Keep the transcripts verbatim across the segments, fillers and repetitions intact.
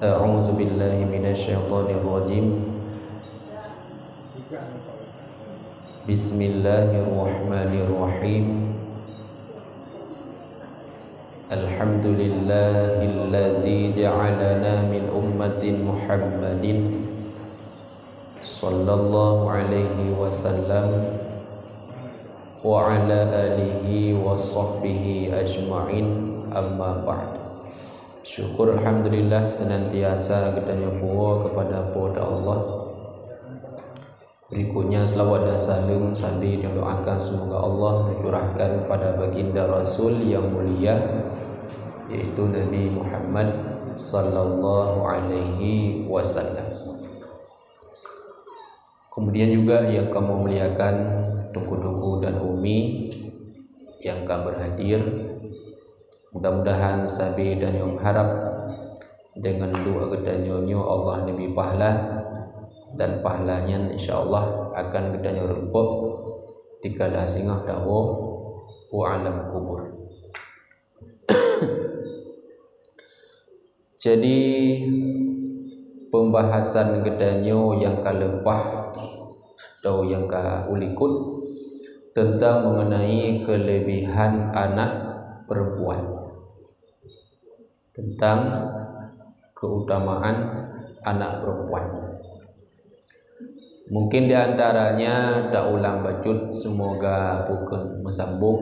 أعوذ بالله من الشيطان الرجيم. بسم الله الرحمن الرحيم. الحمد لله الذي جعلنا من أمة محمد صلى الله عليه وسلم وعلى آله وصحبه أجمعين، أما بعد. Syukur alhamdulillah senantiasa geutanyoe puwoe keupada Po teu Allah. Berikutnya, selawat dan salam sabe tanyoe doakan semoga Allah mencurahkan pada baginda Rasul yang mulia, yaitu Nabi Muhammad sallallahu alaihi wasallam. Kemudian juga yang kamoe muliakan Teungku-teungku dan Umi yang ka berhadir. Mudah-mudahan sabe tanyoe harap dengan doa geutanyoe nyoe Allah neubri pahala, dan pahala nyan insya Allah akan geutanyoe reumpok dikala singoh tawoe u alam kubur. Jadi, pembahasan geutanyoe nyang ka leupah atau nyang ka ulikot tentang mengenai kelebihan anak perempuan, tentang keutamaan anak perempuan. Mungkin di antaranya taulang bacut, semoga bukon meusambong.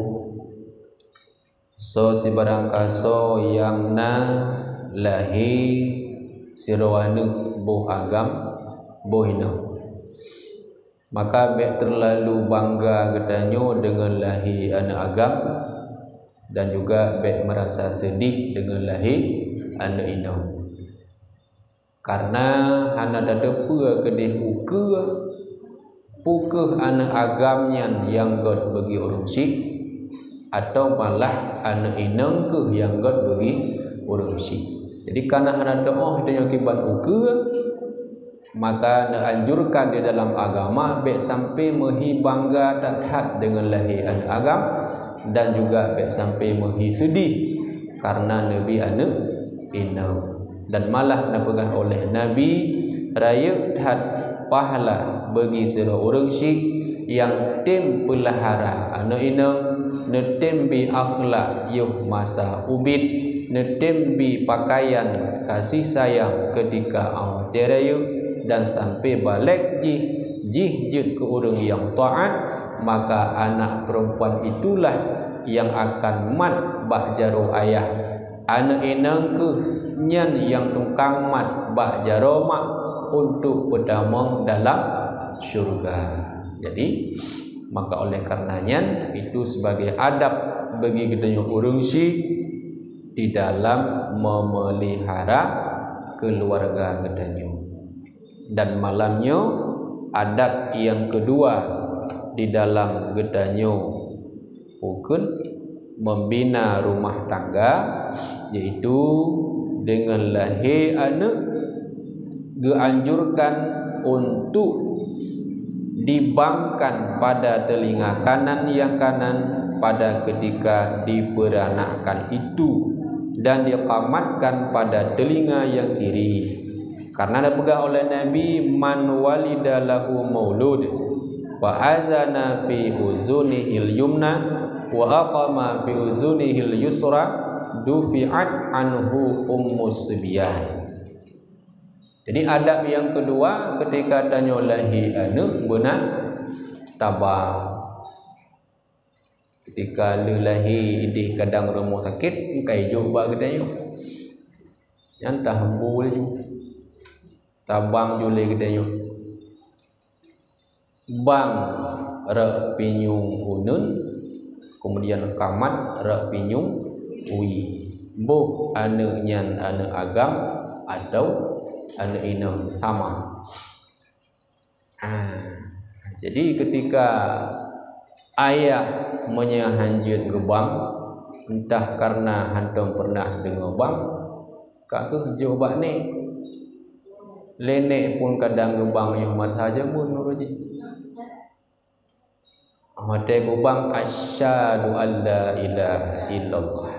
Soe sibarang kasoe nyang na lahé sidroe aneuk boh agam, boh inong, maka bék teulalu bangga geutanyoe deungon lahé aneuk agam, dan juga bék meurasa seudeh deungon lahé aneuk inong. Kareuna hana tateupeue keudeh ukeue peu kheueh aneuk agam nyan nyang gét bagi ureuëng syik, atawa malah aneuk inong kheueh nyang gét bagi ureuëng syik. Jadi, kareuna hana teuoh tanyoe kiban ukeue, maka neuanjurkan di dalam agama bék sampai meuhi bangga that-that deungon lahé aneuk agam, dan juga bék sampai meuhi seudeh kareuna neubri aneuk inong. Dan malah neupeugah oleh Nabi, rayeuk that pahala bagi sidroe ureuëng syik nyang tem peulahara aneuk inong, neutem bi akhlak yoh masa ubit, neutem bi pakaian kasih sayang keutika awai rayeuk, dan sampai balek jih, jih jeuet keu ureuëng nyang taát, maka anak perempuan itulah nyang akan mat bak jaroe ayah. Aneuk inong kheueh nyan nyang tukang mat bak jaroe mak untuk peutamong dalam syurga. Jadi, maka oleh karena nyan, itu sebagai adab bagi geutanyoe ureuëng syik di dalam memelihara keluarga geutanyoe. Dan malam nyoe, adab nyang keudua di dalam geutanyoe bukon membina rumah tangga, yaitu deungon lahé aneuk geuanjurkan untuk dibangkan pada telinga kanan nyang kanan pada ketika diperanakkan itu, dan diqamatkan pada telinga nyang kiri. Karena neupeugah oleh Nabi, "Man walida lahu maulud, fa azana fi uzunihil yumna, wa aqama fi uzunihil yusra, dufi'at anhu ummus sibyan." Jadi, adab nyang keudua, ketika tanyoe lahé aneuk beuna tabang. Ketika lheueh lahé idéh kadang rumoh sakét, ka ijok bak geutanyoe. Nyan tahembu laju. Tabang ju lé geutanyoe. Bang rot pinyueng uneun, kemudian qamat rot pinyueng wie. Boh aneuk nyan aneuk agam atawa aneuk inong sama. Ah, jadi ketika ayah meunyoe hanjeuet geubang, entah kareuna hantom peureunah deungoe bang, ka kheueh jok bak nék. Lé nék pun kadang geubang yoh masa jameun uroe jih. Watée geubang, "Asyhadu an la ilaha illallah."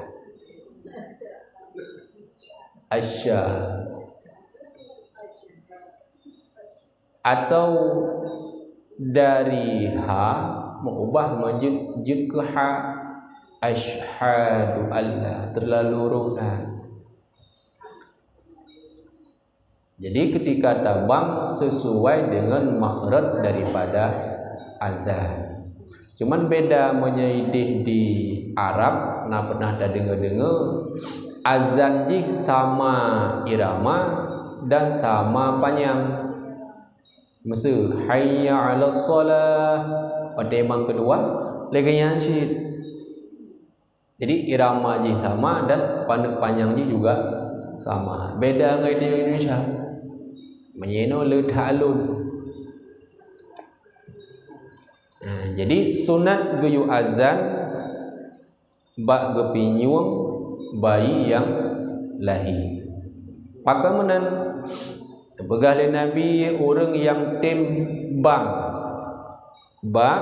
Asya. Atau dari ha meuubah meujeuet jeuet keu ha. Asyhadu alla, terlalu rhot that. Jadi ketika tabang sesuai dengan makhraj daripada azan. Cuman beda meunyoe ideh di Arab, na pernah tadeungoe-deungoe, azan jih sama irama dan sama panyang. Miseu, "Hayya 'alas shalah." Watée bang keudua, lagée nyan cit. Jadi, irama jih sama dan paneuk panyang jih juga sama. Beda ngon di Indonesia. Meunyoe le that lôn. Nah, jadi sunat geuyue azan bak geupinyueng bayi nyang lahé. Pakon meunan? Teupeugah lé Nabi, ureuëng nyang tem bang bak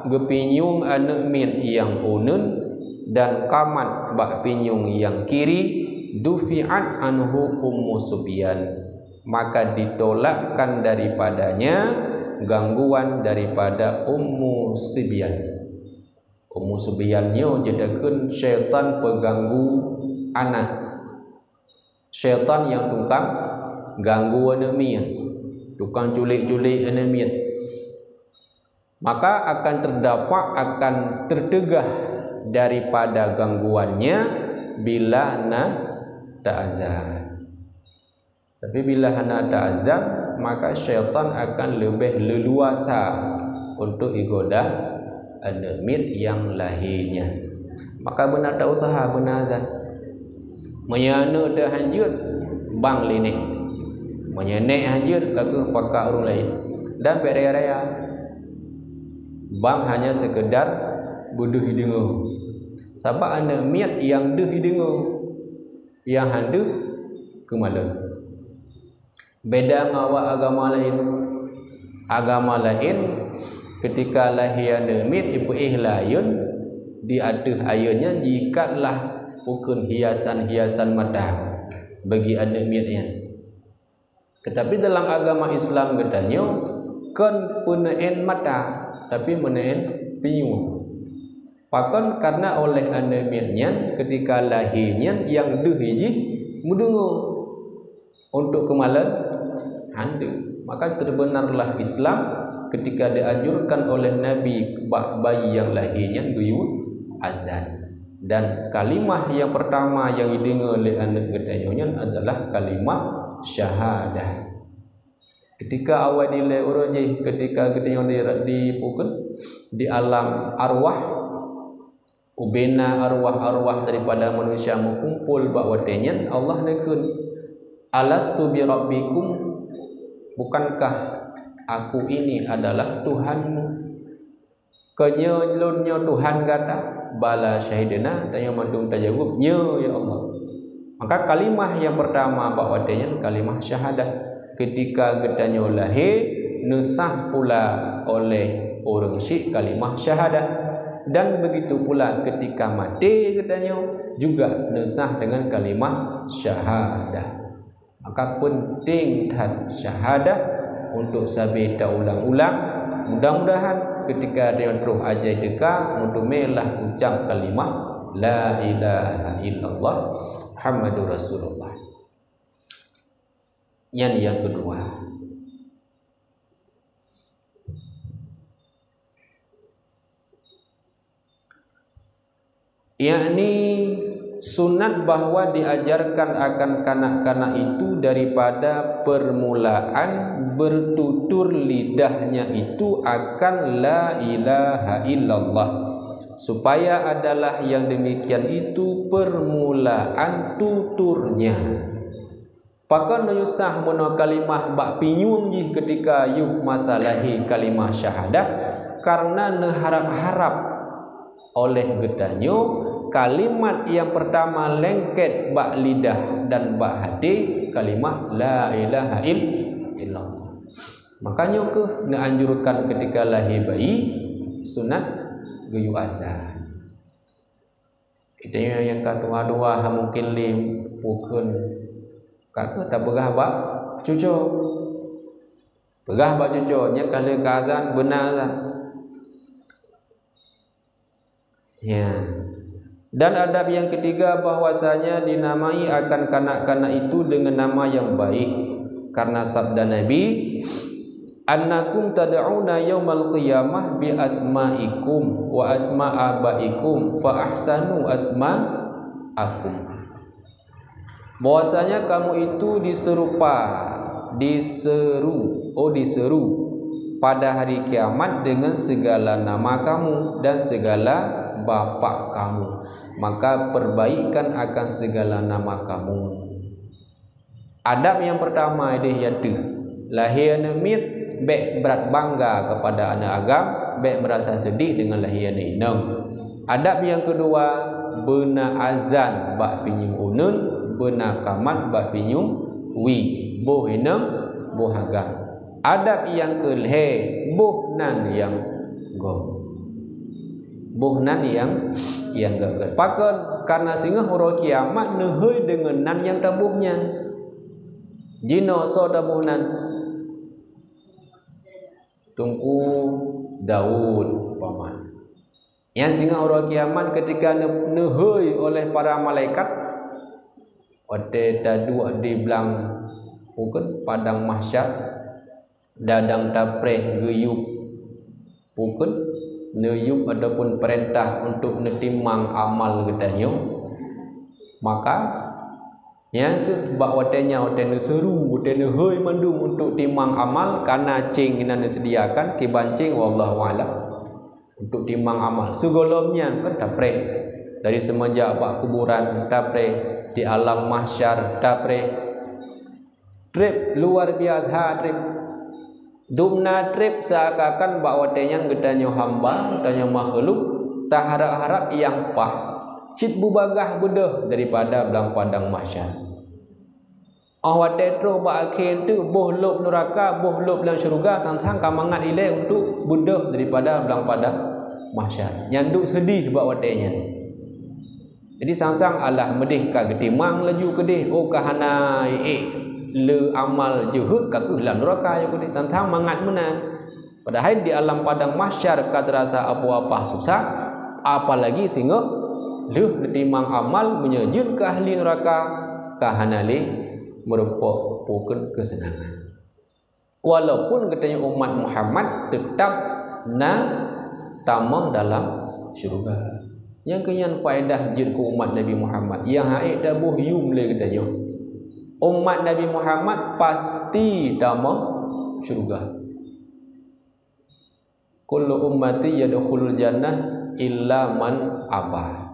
geupinyueng aneuëk miet nyang uneuen dan kamat bak pinyueng nyang kiri, dufi'at anhu ummu subyan, maka ditolakkan daripadanya gangguan daripada ummu sibyan. Ummu sibyan nyoe jeuet takheun syaitan peuganggu anak. Syaitan nyang tukang ganggu aneuëk miet, tukang culék-culék aneuëk miet. Maka akan terdafa, akan terteugah daripada gangguannya bila na taazan. Tapi bila hana taazan, maka syaitan akan leubeh leuluasa untuk igoda aneuëk miet nyang lahé nyan. Maka beuna tausaha beuna azan. Meunyoe aneuëk teuh hanjeuet, bang lé nék. Meunyoe nék hanjeuet, ka kheueh pakak ureuëng laén. Dan bék raya-raya. Bang hanya sekedar beudeuh ideungoe. Sabab aneuëk miet nyang deuh ideungoe, nyang han deuh keumalon. Beda ngon awak agama laén. Agama laén, keutika lahé aneuëk miet, ipeuéh layôn di ateueh ayôn nyan, jiikatlah ukeuen hiasan-hiasan mata bagi aneuëk miet nyan. Teutapi dalam agama Islam geutanyoe kon peuneuén mata, tapi meuneuén pinyueng. Pakon? Karena oleh aneuëk miet nyan keutika lahé nyan nyang deuh jih meudeungoe. Untuk keumalon, han deuh. Maka terbenarlah Islam keutika dianjurkan oleh Nabi bak bayi nyang lahé nyan geuyue azan. Dan kalimah nyang pertama nyang ideungoe lé aneuëk geutanyoe nyan adalah kalimah syahadah. Keutika awai dilée uroe jih, keutika geutanyoe di, di, di alam arwah, ubena arwah-arwah daripada manusia meukumpol bak watée nyan, Allah neukheun, "Alastu bi rabbikum? Bukankah Aku ini adalah Tuhanmu? Kon nyoe lôn nyoe Tuhan gata?" "Bala syahidna," tanyoe mandum tajaweueb, "Nyoe, ya Allah." Maka kalimah nyang pertama bak watée nyan kalimah syahadah. Keutika geutanyoe lahé, neusah pula oleh ureuëng syik kalimah syahadah. Dan begitu pula keutika maté geutanyoe juga neusah dengan kalimah syahadah. Maka peunteng that syahadah untuk sabe taulang-ulang. Mudah-mudahan keutika tanyoe troh ajai teuka, meuteumé lah ucab kalimah la ilaha illallah Muhammadur Rasulullah. Nyan nyang keudua. Yakni sunat bahwa diajarkan akan kanak-kanak itu daripada permulaan bertutur lidahnya itu akan la ilaha illallah, supaya adalah yang demikian itu permulaan tuturnya. Pakon neuyue sah meunoe kalimah bak pinyueng jih keutika yôh masa lahé kalimah syahadah? Kareuna neuharab-harab oleh geutanyoe kalimat nyang peurtama lengket bak lidah dan bak até kalimah la ilaha il-, illallah. Maka nyoe kheueh neuanjurkan keutika lahé bayi sunat geuyue azan. Geutanyoe nyang ka tuha-tuha hana mungken lé pukon, ka kheueh tapeugah bak cucoe. Peugah bak cucoe, nyan ka lheueh ka azan, beuna azan. Ya. Dan adab yang ketiga, bahwasanya dinamai akan kanak-kanak itu dengan nama yang baik. Karena sabda Nabi, "Annakum tad'una yaumal qiyamah bi asma'ikum wa asma abaikum fa ahsanu asma'akum." Bahwasanya kamu itu diserupa, diseru, oh, diseru pada hari kiamat dengan segala nama kamu dan segala bapak kamu. Maka perbaikan akan segala nama kamu. Adab yang pertama deh, yaitu lahé aneuk miet, bék brat bangga kepada aneuk agam, bék merasa sedih dengan lahé aneuk inong. Adab yang kedua, beuna azan bak pinyueng uneun, beuna kamat bak pinyueng wie, boh inong, boh agam. Adab nyang keu lhée, boh nan nyang göt. Boh nan nyang, nyang göt-göt. Pakon? Karena singoh uroe kiamat neuhôi deungon nan nyang taboh nyan. Jinoe soe taboh nan? Teungku Daud umpama. Nyan singoh uroe kiamat ketika ne-, neuhôi oleh para malaikat, watée taduek di blang, bukon, padang mahsyar, dadang tapreh geuyub, bukon, neuyub ataupun peurintah untuk neutimang amal geutanyoe, maka nyan kheueh bak watée nyan, watée neuseuru, watée neuhôi mandum untuk timang amal, kana céng na neuseudiakan, kiban céng, wallahu a'lam, untuk timang amal. Sigohlom nyan kan tapreh. Dari seumenjak bak kuburan tapreh, di alam mahsyar tapreh. Treb luar biasa treb. Dumna treb seakan-akan bak watée nyan geutanyoe hamba, geutanyoe makhluk, taharab-harab nyang paih, cit beubagaih beudôh daripada blang padang mahsyar. Óh watée troh bak akhé teuk, boh lôb nuraka, boh lôb lam syeuruga, sang-sang ka mangat ilée untuk beudôh daripada blang padang mahsyar. Nyan duek seudeh bak watée nyan. Jadi sang-sang alah meudeh ka geutimang laju keudeh, oh ka hana ék le amal jeuhet ka kheueh lam nuraka nyoe keudeh, sang-sang mangat meunan. Padahai di alam padang mahsyar ka teurasa apoh apah susah, apalagi singoh lheueh neutimang amal, meunyoe jeuet keu ahli nuraka ka hana lé meurumpok pukon keuseunangan. Walaupun geutanyoe umat Muhammad teutab na tamong dalam syeuruga. Nyang keu nyan faedah jeuet keu umat Nabi Muhammad nyang han ék taboh yum lé geutanyoe. Umat Nabi Muhammad pasti tamong syeuruga. "Kullu ummati yadkhulul jannah illa man aba."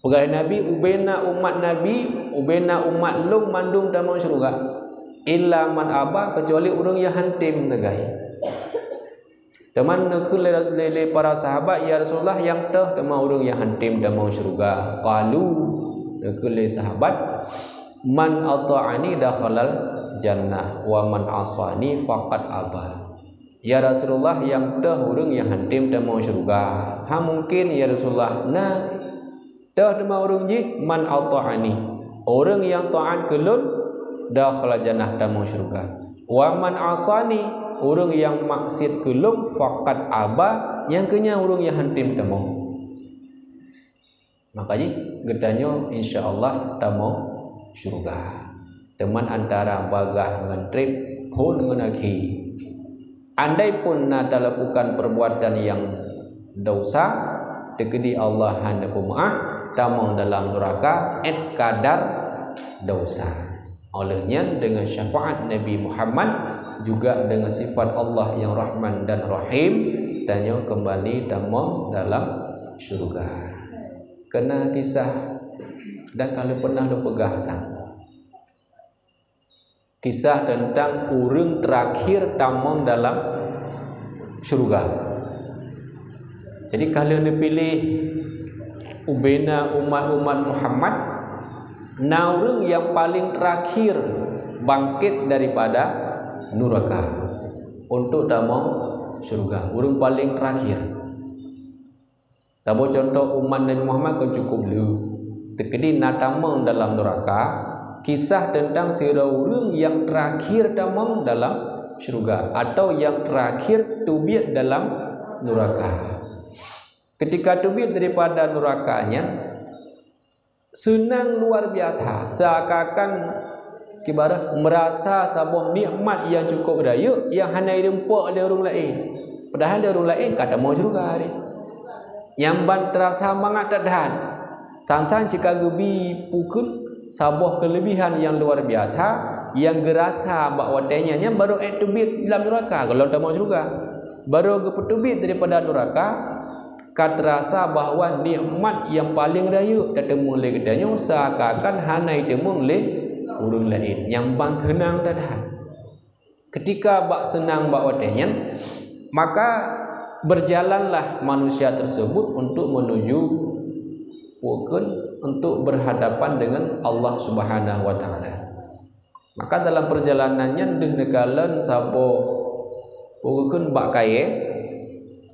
Peugah Nabi, "Ubena umat Nabi, ubena umat lôn mandum tamong syeuruga, illa man aba, keucuali ureuëng nyang han tem teugai." Teuma neukheun lé, lé, lé para sahabat, "Ya Rasulullah, nyang toh teuma ureuëng nyang han tem tamong syeuruga?" Qalu, neukheun lé sahabat, "Man ata'ani dakhalal jannah, wa man asani faqad aba." "Ya Rasulullah, nyang toh ureuëng nyang han tem tamong syeuruga?" "Hana mungken, ya Rasulullah." "Na, toh teuma ureuëng jih, man ata'ani, ureuëng nyang taát keu lôn, dakhala jannah, tamong syeuruga. Wa man asani, ureuëng nyang maksiat keu lôn, faqad aba, nyang keu nyan ureuëng nyang han tem tamong." Maka jih geutanyoe insya Allah tamong syeuruga. Teuma antara bagaih ngon treb, phon ngon akhé. Andai pun na talakukan perbuatan nyang desya, teukeudi Allah hana peumeu'ah, tamong dalam nuraka 'et kadar desya. Óh lheueh nyan, deungon syafaat Nabi Muhammad, juga deungon sifat Allah nyang Rahman dan Rahim, tanyoe keumbali tamong dalam syeuruga. Keunan kisah dan ka lheueh pernah lôn peugah sang. Kisah teuntang ureuëng teurakhir tamong dalam syeuruga. Jadi, ka lheueh neupiléh ubena umat-umat Muhammad, na ureuëng nyang paleng teurakhir bangkét daripada nuraka untuk tamong syeuruga. Ureuëng paleng teurakhir. Saboh cuntoh, umat Nabi Muhammad kon cukup le. Teukeudi na tamong dalam nuraka, kisah teuntang sidroe ureuëng nyang teurakhir tamong dalam syurga, atau nyang terakhir teubiet dalam nuraka. Ketika teubiet daripada nuraka nyan, seunang luar biasa, seakan-akan ibarat merasa saboh nikmat nyang cukup rayeuk nyang hana jirumpok lé ureuëng laén. Padahai lé ureuëng laén ka tamong syurga hari. Nyang ban terasa mangat that-that. Tang-tang cit ka geubi peue kheun saboh keulebihan nyang luar biasa nyang geurasa bak watée nyan, nyan barô ék teubiet lam nuraka, gohlom tamong syurga. Barô geupeuteubiet daripada nuraka, ka terasa bahwa nikmat nyang paleng rayeuk tateumeung lé geutanyoe seakan-akan hana jiteumeung lé ureuëng laén nyang ban seunang that-that. Ketika bak seunang bak watée nyan, maka berjalanlah manusia tersebut untuk menuju, peue kheun, untuk berhadapan dengan Allah Subhanahu wa Taala. Maka dalam perjalanan nyan deuh neukalon saboh, peue kheun, bak kayée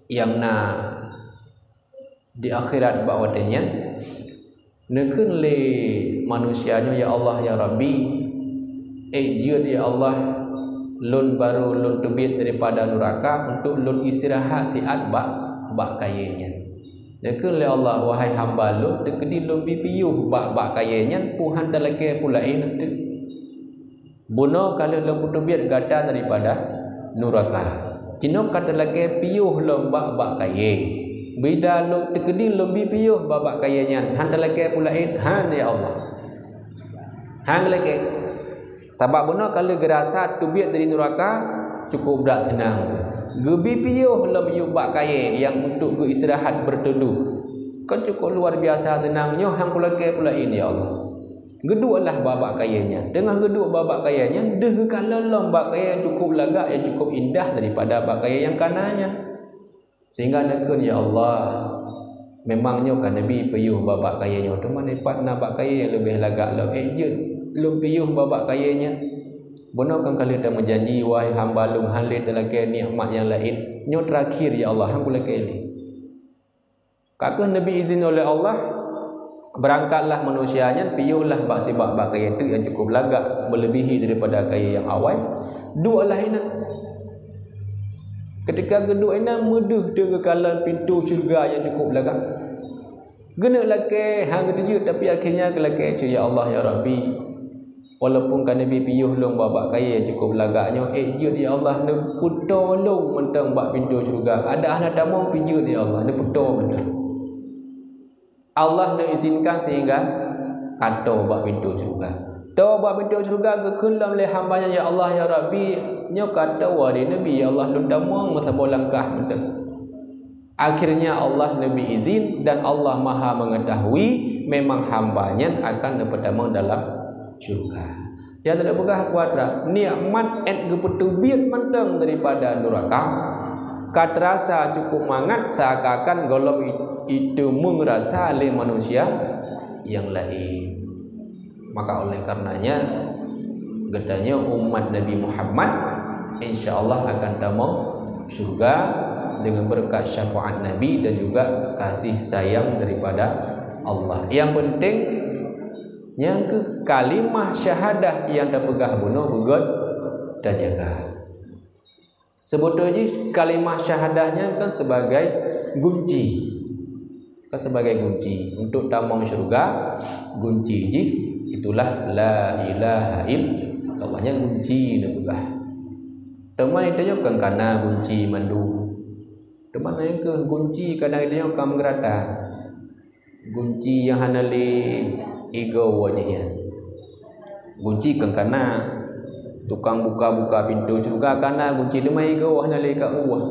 nyang na di akhirat bak watée nyan. Neukheun lé manusia nyoe, "Ya Allah, ya Rabbi, ék jeuet, ya Allah, lôn barô lôn teubiet daripada nuraka untuk lôn istirahat siat bak, bak kayée nyan." Neukheun lé Allah, "Wahai hamba lôn, teukeudi lôn bi piôh bak, bak kayée nyan, peue han talakée peue laén teuk. Bunoe ka lheueh lôn peuteubiet gata daripada nuraka. Jinoe ka talakée piôh lom bak, bak kayée. Bida lôn teukeudi lôn bi piôh bak, bak kayée nyan, han talakée peue laén?" "Han, ya Allah. Han geulakée." Sabab bunoe ka lheueh geurasa teubiet dari nuraka cukup brat seunang. Geubi piôh lom yub bak kayée nyang untuk geuistirahat beurteduh. Kon cukup luar biasa seunang nyoe, han kulakée peue laén, ya Allah. Geuduek lah bak, bak kayée nyan. Teungoh geuduek bak, bak kayée nyan, deuh geukalon lom bak kayée nyang cukup lagak, nyang cukup indah daripada bak kayée nyang kana nyan. Sehingga neukheun, "Ya Allah, memang nyoe ka neubi piôh bak, bak kayée nyoe, teuma dipat na bak kayée nyang leubeh lagak lom, ék jeuet lôn piôh bak, bak kayée nyan. Bunoe kan ka lheueh tameujanji, wahai hamba lôn, han lé talakée nikmat nyang laén. Nyoe terakhir, ya Allah, han kulakée lé." Ka kheueh neubi izin oleh Allah, beurangkatlah manusia nyan, piôhlah bak sibak bak kayée teuk nyang cukup lagak, meuleubèhi daripada kayée nyang awai, dueklah inan. Ketika geuduek inan, meudeuh teuk geukalon pintoe syeuruga nyang cukup lagak. Geuneuk lakée, han geuteujeuet, tapi akhirnya geulakée, "Cit, ya Allah, ya Rabbi, walaupun ka neubi piôh lôn bak, bak kayée nyang cukup lagak nyoe, ék jeuet, ya Allah, neupeutoe lôn mantong bak pintoe syeuruga. Adak hana tamong pih jeuet, ya Allah, neupeutoe mantong." Allah neuizinkan sehingga ka toe bak pintoe syeuruga. Toe bak pintoe syeuruga, geukheun lom lé hamba nyan, "Ya Allah, ya Rabbi, nyoe ka toe lé neubi, ya Allah, lôn tamong meusaboh langkah mantong." Akhirnya Allah neubi izin dan Allah Maha Mengetahui memang hamba nyan akan neupeutamong dalam syeuruga. Nyang lôn peugah kuatra, nikmat 'et geupeuteubiet mantong daripada nuraka, ka teurasa cukup mangat seakan-akan gohlom i-, iteumeung rasa lé manusia nyang laén. Maka oleh karenanya, geutanyoe umat Nabi Muhammad, insya Allah akan tamong syeuruga dengan berkat syafaat Nabi dan juga kasih sayang daripada Allah. Yang penting, nyang keuh kalimah syahadah nyang tapeugah bunoe beugöt tajaga. Seubeutôi jih kalimah syahadah nyan kan sebagai gunci. Kan sebagai gunci. Untuk tamong syeuruga, gunci jih itulah la ilaha illallah. Nyan gunci neupeugah. Teuma tanyoe kan kana gunci mandum. Teuma nyang keuh gunci kadang tanyoe ka meugeurata. Gunci nyang hana lé igoe jih nyan. Gunci kan kana, tukang buka-buka pintoe syeuruga kana gunci, teuma igoe hana lé ka ueh.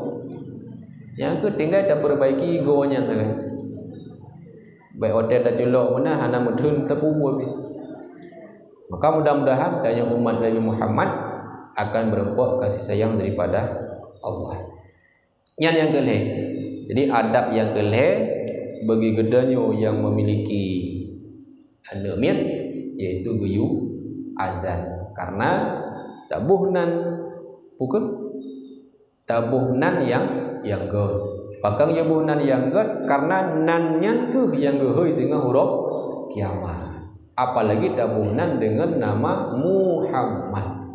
Nyang keuh tinggai tapeureubaiki igoe nyan sagai. Bèk watèe taculok meunan hana meutheun tapeubuet pih. Maka mudah-mudahan tanyoe umat Nabi Muhammad akan meureumpok kasih sayang daripada Allah. Nyan nyang keu lhèe. Jadi, adab nyang keu lhèe bagi geutanyoe nyang memiliki aneuk miet, yaitu geuyue azan. Karena taboh nan, bukon? Taboh nan nyang, nyang göt. Pakon geuboh nan nyang göt? Karena nan nyan keuh nyang geuhôi singoh uroe kiamat. Apalagi taboh nan deungon nama Muhammad.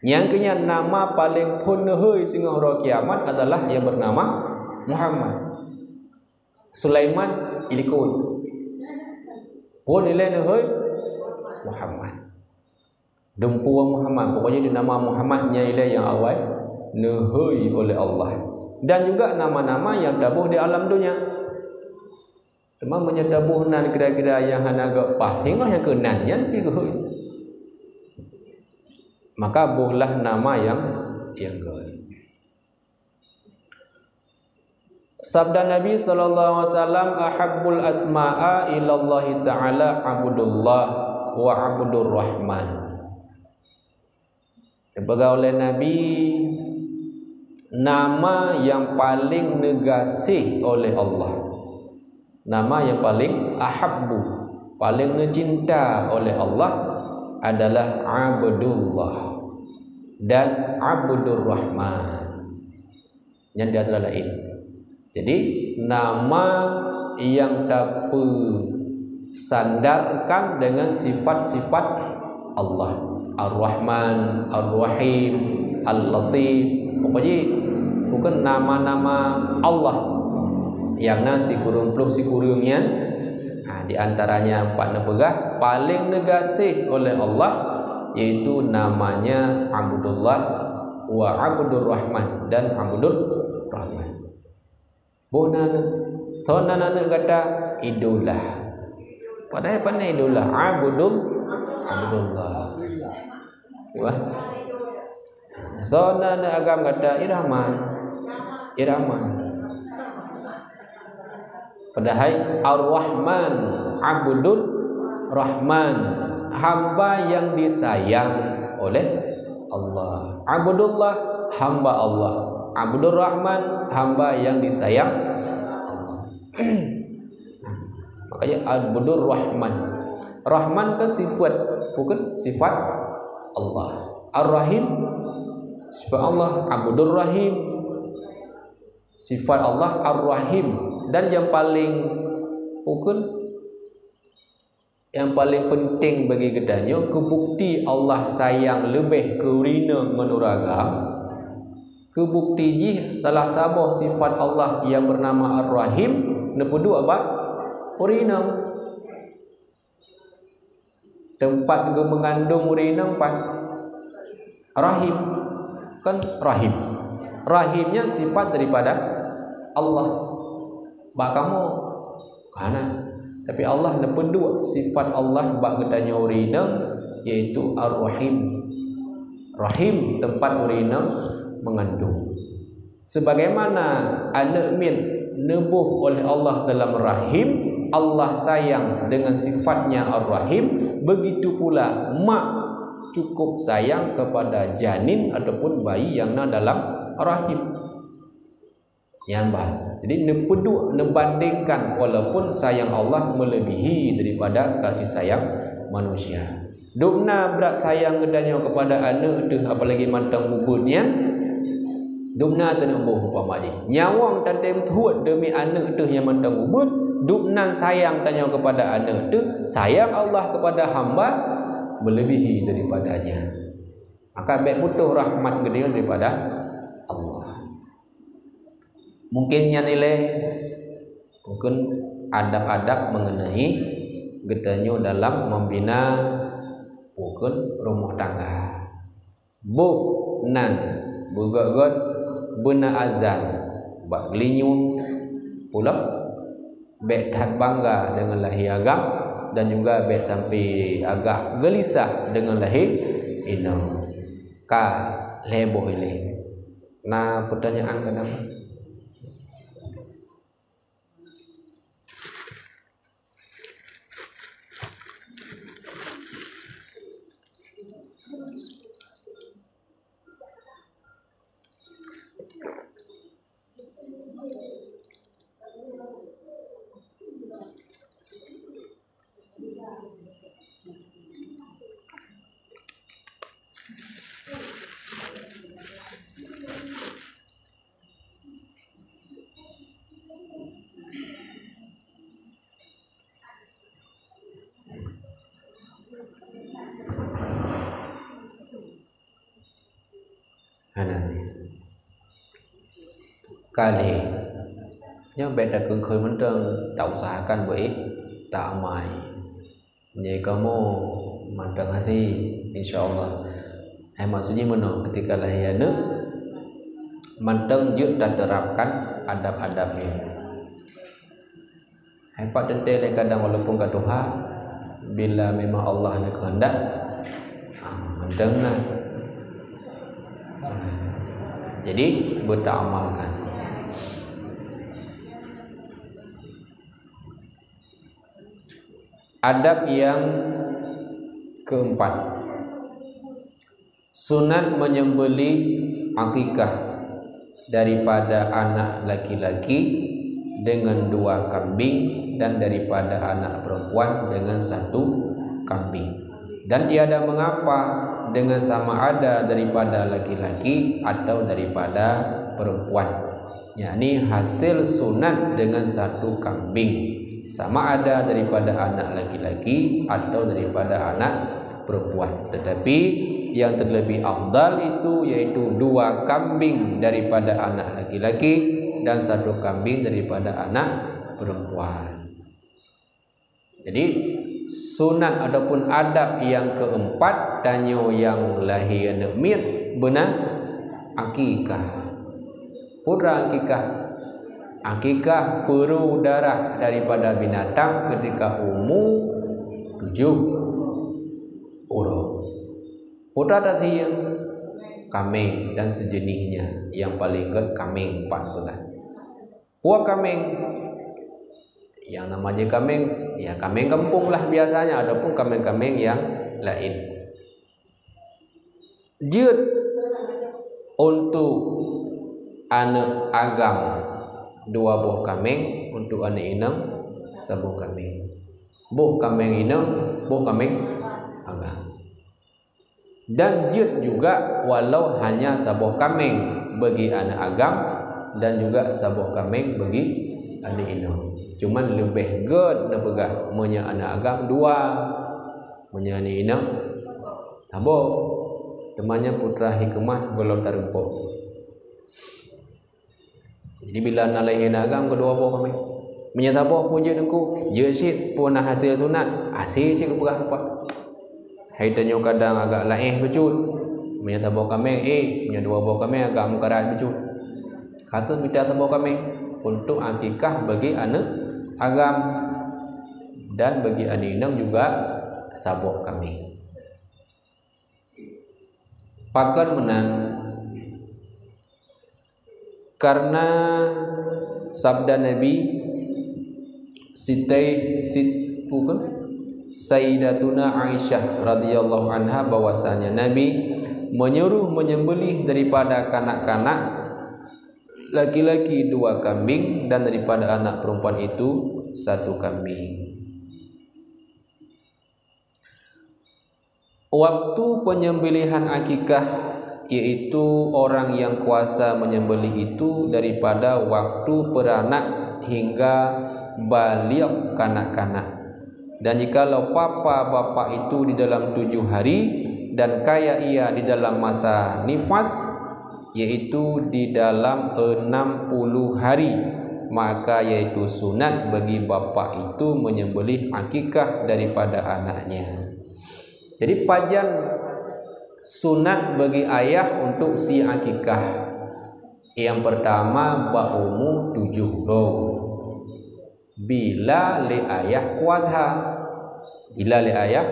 Nyang keunyan nama paleng phon neuhôi singoh uroe kiamat adalah nyang beunama Muhammad. Sulaiman ilikot. Phon ilée neuhôi Muhammad. Dumpeue Muhammad, pokoknya di nama Muhammad nyan ilée nyang awai neuhôi oleh Allah. Dan juga nama-nama nyang taboh di alam dunia. Teuma meunyoe taboh nan kira-kira nyang hana geuh paih, singoh nyang keunan nyan pi geuhôi. Maka bohlah nama nyang, nyang geuh. Sabda Nabi sallallahu alaihi wasallam, "Ahabbul asma'a ilallahi ta'ala Abdullah wa Abdurrahman." Geupeugah oleh Nabi, nama nyang paleng neugaséh oleh Allah, nama nyang paleng ahabbu, paleng neucinta oleh Allah adalah Abdullah dan Abdurrahman. Nyan di antara laén. Jadi, nama nyang tapeusandarkan dengan sifat-sifat Allah. Ar-Rahman, Ar-Rahim, Al-Latif. Pokoknya, bukan nama-nama Allah nyang na sikureueng ploh sikureueng nyan. Ha, di antaranya pat neupeugah, paleng neugaséh oleh Allah, yaitu namanya Abdullah wa Abdurrahman dan Abdurrahman. Boh nan, soe nan aneuk gata? Idullah. Padahai pane Idullah? Abdul, Abdullah. Wah. Soe nan aneuk agam gata? Irahman. Irahman. Padahai Ar-Rahman, Abdul Rahman, hamba yang disayang oleh Allah. Abdullah, hamba Allah. Abdul Rahman, hamba yang disayang Allah. Makanya Abdul Rahman. Rahman kan sifat, bukan sifat Allah. Ar-Rahim, sifat Allah. Abdul Rahim, sifat Allah Ar-Rahim. Dan yang paling, bukan, yang paling penting bagi geutanyoe, keu bukti Allah sayang leubeh keu ureueng inong ngon ureueng agam. Keu bukti jih, salah saboh sifat Allah yang bernama Ar-Rahim neupeuduek bak ureueng inong. Teumpat geumeungandong ureueng inong pat? Rahim. Kan rahim. Rahim nyan sifat daripada Allah. Bak kamoe? Hana. Tapi Allah neupeuduek sifat Allah bak geutanyoe ureueng inong, yaitu Ar-Rahim. Rahim teumpat ureueng inong meungandong. Sebagaimana aneuk miet neuboh oleh Allah dalam rahim, Allah sayang dengan sifatnya Ar-Rahim, begitu pula mak cukup sayang kepada janin ataupun bayi yang na dalam rahim. Nyan bah. Jadi, neupeuduek, neubandingkan, walaupun sayang Allah melebihi daripada kasih sayang manusia. Dubna brat sayang geutanyoe kepada aneuk teuh, apalagi mantong ubeut nyan, dubna teuneuk boh umpama jih. Nyawöng tatem thuet demi aneuk teuh nyang mantong ubeut, dubnan sayang tanyoe kepada aneuk teuh, sayang Allah kepada hamba melebihi daripada nyan. Maka bék putôh rahmat geutanyoe daripada Allah. Mungkin nyan ilée, mungkin adab-adab mengenai geutanyoe dalam membina, mungkin rumah tangga. Boh nan beugöt-göt beuna azan bak geulinyueng pulang, bék that bangga deungon lahé agam dan juga bék sampai agak geulisah deungon lahé inong. Ka lhée boh ilée. Na peutanyaan kadang? Hana. Ka lhèe. Nyan bèk takheun-kheun mantong, tausahakan beuék taamai. Nyoe kamoe mantong hase, insya Allah. Hai maksud jih meunoe, ketika lahé aneuk, mantong jeuet taterapkan adab-adab nyan. Hai pat teuntèe lé kadang walaupun ka tuha, bila memang Allah neukeuheundak, ah, mantong na. Jadi, beutaamalkan. Adab yang keempat, sunat menyembelih akikah daripada anak laki-laki dengan dua kambing dan daripada anak perempuan dengan satu kambing. Dan tiada mengapa dengan sama ada daripada laki-laki atau daripada perempuan. Yakni hasil sunat dengan satu kambing, sama ada daripada anak laki-laki atau daripada anak perempuan. Tetapi yang terlebih afdal itu yaitu dua kambing daripada anak laki-laki dan satu kambing daripada anak perempuan. Jadi, sunat ataupun adab yang keempat, tanyoe nyang lahé aneuk miet, beuna akikah. Peue akikah? Akikah peuru darah daripada binatang ketika umu tujoh uroe. Peue tasiyeueng? Kaméng dan sejenisnya, yang paling gèt kaméng pat peugah. Peue kaméng? Yang nama jih kaméng, ya, kaméng gampông lah biasanya, ataupun kaméng-kaméng yang laén. Jeuet untuk aneuk agam dua boh kaméng, untuk aneuk inong saboh kaméng. Boh kaméng inong, boh kaméng agam. Dan jeuet juga walau hanya saboh kaméng bagi aneuk agam dan juga saboh kaméng bagi aneuk inong. Cuman leubeh gèt neupeugah meunyoe aneuk agam dua, meunyoe aneuk inong saboh. Teuma nyan peue hikmah gohlom tarumpok. Jadi, bila na lahé aneuk agam keudua boh kaméng. Meunyoe saboh peue jeuet teungku, jeuet cit, peue na hasil sunat, hase cit geupeugah teumpat. Hai tanyoe kadang agak laéh bacut. Meunyoe saboh kaméng, éh, meunyoe dua boh kaméng agak meukarat bacut. Ka kheueh mita saboh kaméng untuk akikah bagi aneuk agam dan bagi aneuk inong juga saboh kaméng. Pakon meunan? Karena sabda Nabi, Siti, Sit-, bukan? Sayyidatuna Aisyah radhiyallahu anha bahwasanya Nabi menyuruh menyembelih daripada kanak-kanak laki-laki dua kambing dan daripada anak perempuan itu satu kambing. Waktu penyembelihan akikah, yaitu orang yang kuasa menyembelih itu daripada waktu peranak hingga baliek kanak-kanak. Dan jikalau papa bapak itu di dalam tujuh hari, dan kaya ia di dalam masa nifas, yaitu di dalam enam puluh hari, maka yaitu sunat bagi bapak itu menyembelih akikah daripada anaknya. Jadi, pajan sunat bagi ayah untuk sie akikah? Yang pertama, bak umu tujoh uroe. Bila lé ayah kuasa. Bila lé ayah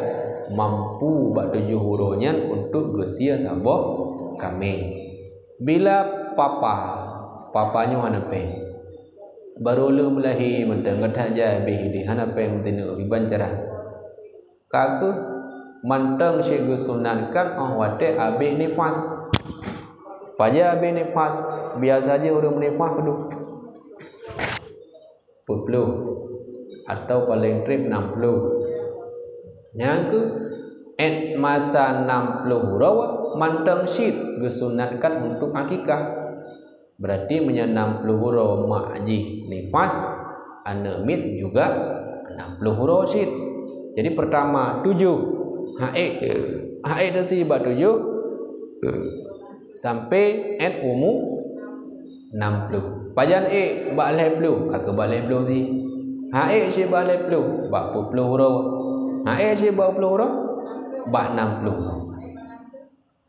mampu bak tujoh uroe nyan untuk geusie saboh kaméng. Bila papa, papa nyoe hana péng. Baru lheueh meulahé mantong gata jai abéh idéh hana péng meuteuneu iban cara. Ka kheueh mantong cit geusunatkan óh watée abéh nifas. Pajan abéh nifas? Biasa jih ureuëng meunifas padum peuet ploh atau paleng treb nam ploh. Nyang kheueh ék masa nam ploh uroe mantong cit geusunatkan untuk akikah. Berarti meunyoe nam ploh uroe mak jih nifas, aneuëk miet juga nam ploh uroe cit. Jadi pertama tujoh, haék, haék teusie bak tujoh, Sampai 'et umu nam ploh. Pajan ék bak lhée ploh, ka keuh bak lhée ploh sih. Han ék cit bak lhée ploh, bak peuet ploh uroe. Han ék cit bak peuet ploh uroe, bak nam ploh.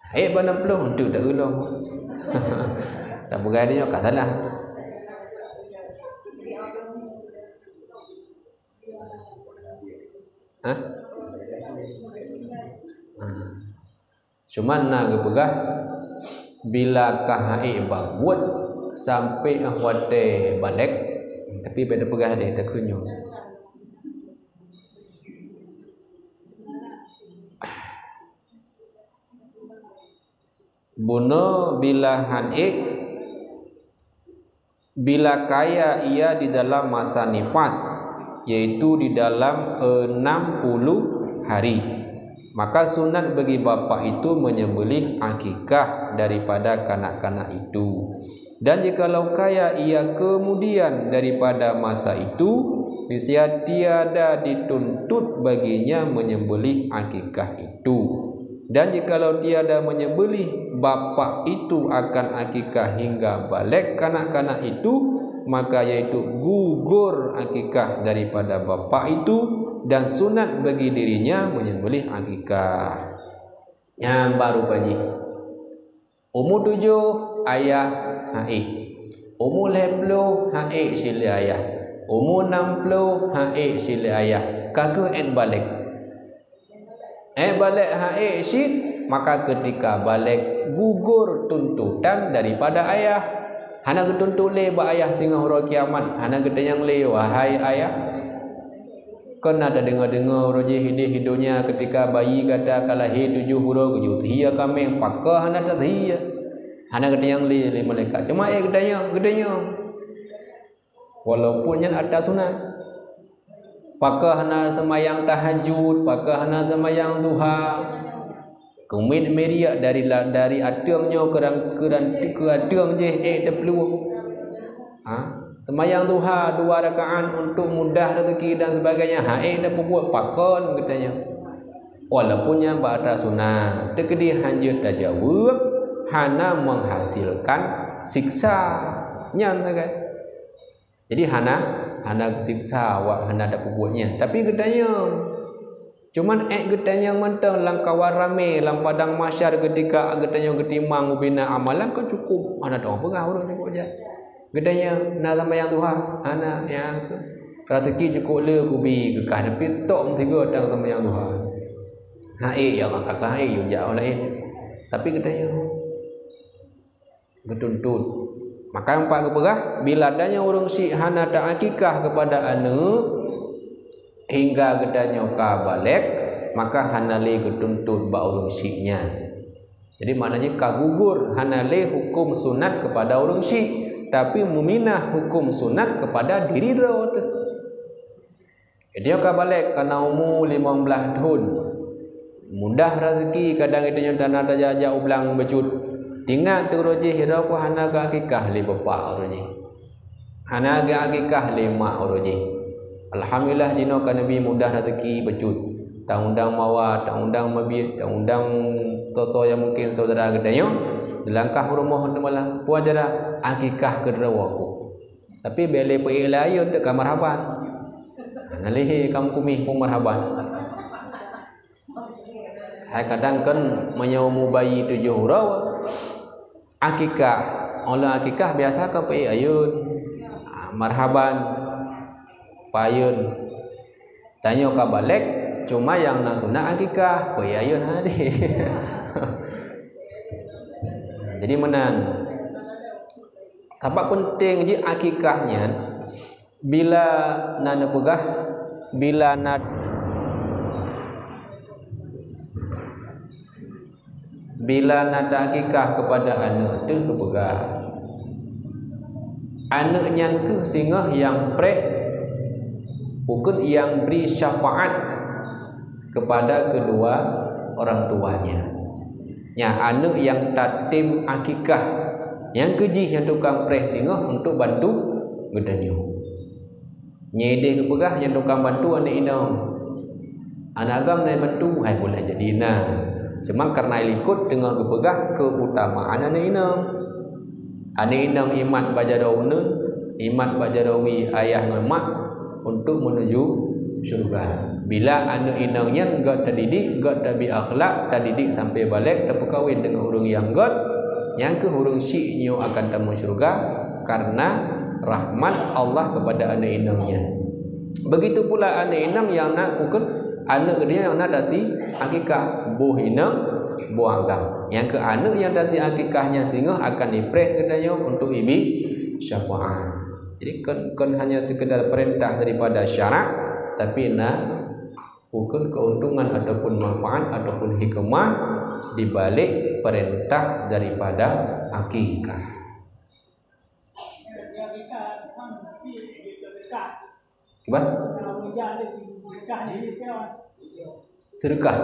Han ék bak nam ploh, untuk tak ulông. Tak peugah dia nyoe ka salah. Hah? Ah. Cuman na geupeugah, bila ka han ék babuet sampai watée balek, tapi bék tapeugah deh, takheun nyoe. Bunoe bila han ék, bila kaya ia di dalam masa nifas, yaitu di dalam enam puluh hari, maka sunat bagi bapak itu menyembelih akikah daripada kanak-kanak itu. Dan jikalau kaya ia kemudian daripada masa itu, niscaya tiada dituntut baginya menyembelih akikah itu. Dan jikalau tiada menyembelih bapak itu akan akikah hingga balek kanak-kanak itu, maka yaitu gugur akikah daripada bapak itu, dan sunat bagi dirinya menyembelih akikah. Nyan baru gaji. Umu tujoh, ayah han ék. Umu lhée ploh, han ék cit lé ayah. Umu nam ploh, han ék cit lé ayah. Ka keuh 'et balek. 'Et balek han ék cit, maka keutika balek gugur tuntutan daripada ayah. Hana geutuntut lé bak ayah singoh uroe kiamat, hana geutanyong lé, wahai ayah. Kon na tadeungoe-deungoe uroe jih idéh di donya keutika bayi gata ka lahé tujoh uroe geujok teuhie kaméng, pakon hana tateuhie? Hana geutanyong lé, lé malaikat. Cuma ék geutanyong, geutanyong. Walaupun nyan atra sunat. Pakon hana seumayang tahajud, pakon hana seumayang duha. Keumiet miriek dari la-, dari ateueng nyoe keuran, keuran, keu ateueng jih ék teuplueng. Ha? Seumayang duha dua rakaat untuk mudah rezeki dan sebagainya, han ék tapeubuet, pakon geutanyong. Walaupun nyan bak atra sunat, teukeudi hanjeuet tajaweueb, hana menghasilkan siksa. Nyan sagai. Jadi hana, hana siksa awak, hana tapeubuet nyan. Tapi geutanyong. Cuman ék geutanyong mantong lam kawan ramé, lam padang mahsyar keutika geutanyong geutimang ubena amalan kon cukup. Hana teupeugah ureueng cukup jak. Geutanyong, na seumayang duha? Hana, nyan keuh. Rezeki cukup le kubi keu kah, tapi tok meusigoe tang seumayang duha. Han ék, ya Allah, ka kah han ék, yue jak laén. Tapi geutanyong. Geutuntut. Maka empat geupeugah, bila tanyoe ureueng syik hana taakikah keupada aneuëk hingga geutanyoe ka balek, maka hana lé geutuntut bak ureueng syik nyan. Jadi, makna jih ka gugur, hana lé huköm sunat keupada ureueng syik, tapi meuminah huköm sunat keupada diri droe teuh. Geutanyoe ka balek, ka na umu limong blaih thon. Mudah raseuki, kadang geutanyoe hana tajak-jak u blang bacut. Teuingat teuh uroe jih, sidroe pih hana geuakikah lé bapak uroe jih. Hana geuakikah lé mak uroe jih. Alhamdulillah, jinoe ka neubi mudah raseuki bacut. Taundang mawa, taundang mabiet, taundang soe-soe nyang mungken syedara geutanyoe. Dilangkah u rumoh teuk malam, peue acara akikah keu droe ku. Tapi bék lé peuék lé ayeuet, ka marhaban. Hana lé ka meukumeh peue marhaban. Hai kadang kan meunyoe umu bayi tujoh uroe, akikah. Óh lheueh akikah biasa ka peuék ayeuet. Ah, marhaban, peuék ayeuet. Tanyoe ka balek, cuma nyang na sunat akikah, peuék ayeuet hana lé. Jadi meunan. Sabab peunteng jih akikah nyan, bila na neupeugah, bila na, bila na taakikah keupada aneuëk teuh geupeugah. Aneuëk nyan kheueh singoh nyang preh, bukon nyang bri syafaat keupada keudua orang tuanya. Nyan aneuëk nyang tatem akikah, nyang kheueh jih nyang tukang preh singoh untuk bantu geutanyoe. Nyan idéh geupeugah nyang tukang bantu aneuëk inong. Aneuëk agam na bantu, hai, boleh jadi na. Cuma karena likot teungoh geupeugah keutamaan aneuk inong. Aneuk inong imat bak jaroe uneuen, imat bak jaroe wie ayah ngon mak untuk menuju syurga. Bila aneuk inong nyan göt tadidik, göt tabi akhlak, tadidik sampai balek, tapeukawen deungon ureuëng nyang göt, nyang keuh ureuëng syik nyoe akan tamong syurga karena rahmat Allah kepada aneuk inong nyan. Begitu pula aneuk inong nyang na, bukon aneuk geutanyoe nyang na tasi akikah, boh inong, boh agam. Nyang keu aneuk nyang tasi akikah nyan singoh akan ipreh geutanyoe untuk ibi syafaat. Jadi kon, kon hanya sekedar perintah daripada syarak, tapi na bukon keuntungan ataupun manfaat ataupun hikmah di balik perintah daripada akikah. Kiban? Sedekah.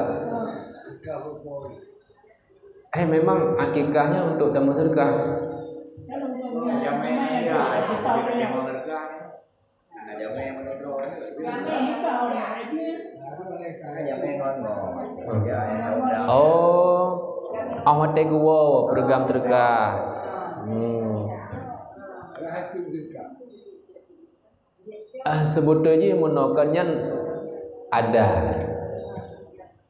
Eh, memang akikahnya untuk tamu sedekah. Oh, oh watèe geuwoe program sedekah. Hmm. Ah, seubeutoe jih meunoe kon nyan adat.